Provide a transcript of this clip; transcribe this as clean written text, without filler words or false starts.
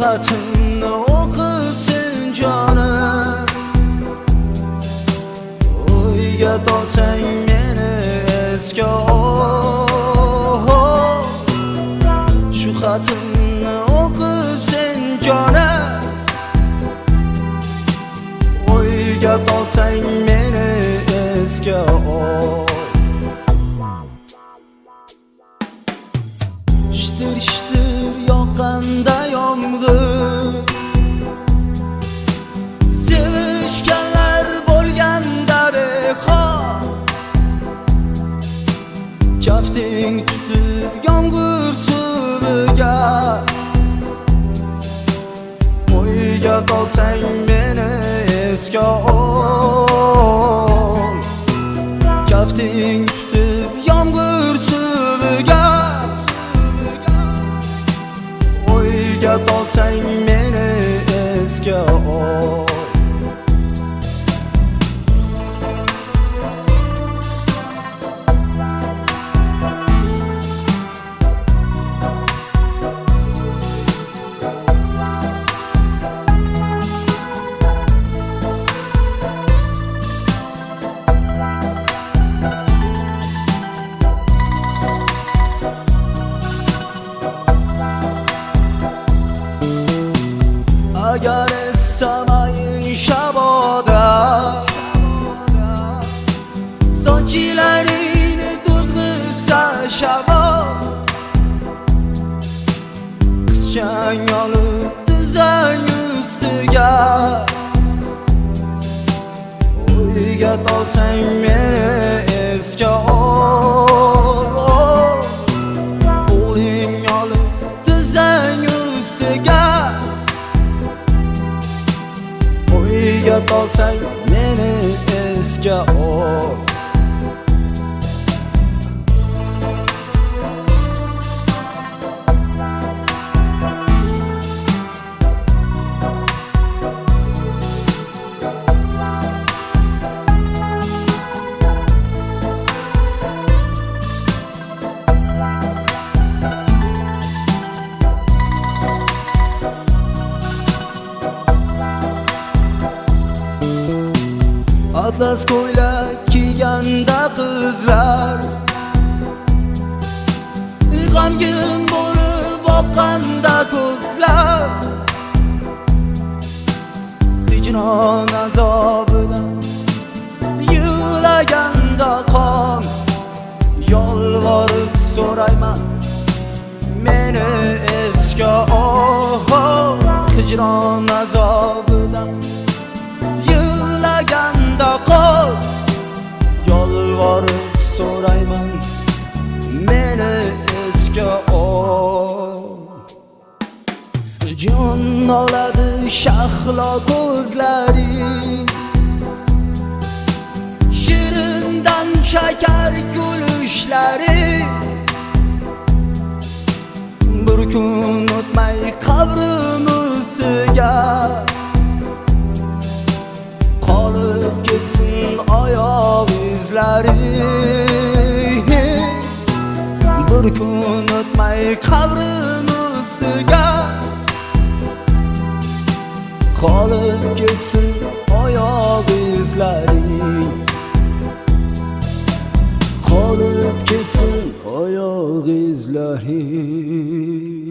Xatimni o'qib sen jonim, o'yga tolsang meni esga ol. Shu xatimni o'qib sen jonim, o'yga tolsang meni esga ol. Shitir shitir yoqqanda yomg'ir, sevishganlar bo'lganda behol, kafting tutib yomg'ir suviga, o'yga tolsang meni esga ol. Kafting tutib yomg'ir suviga, o'yga tolsang meni esga ol. Agar istamayin shaboda, sochilaringni to'zg'itsa shamol, qizchang olib tizzang ustiga, o'yga tolsang meni esga ol. Qo'ling olib tizzang ustiga, o'yga tolsang meni esga ol. Atlas ko'ylak kiyganda qizlar, g'amgin bo'lib boqqanda ko'zlar, hijron azobidan yig'laganda qon, yolvorib so'rayman meni esga ol. Hijron azobidan yig'laganda qol, yolvorib so'rayman meni esga ol. Jon oladi shahlo ko'zlaring, shirindan shakar kulishlaring, bir kun o'tmay qabrim ustiga qolib ketsin oyoq izlaring, bir kun o'tmay qabrim ustiga qolib ketsin oyoq izlaring, qolib ketsin oyoq izlaring.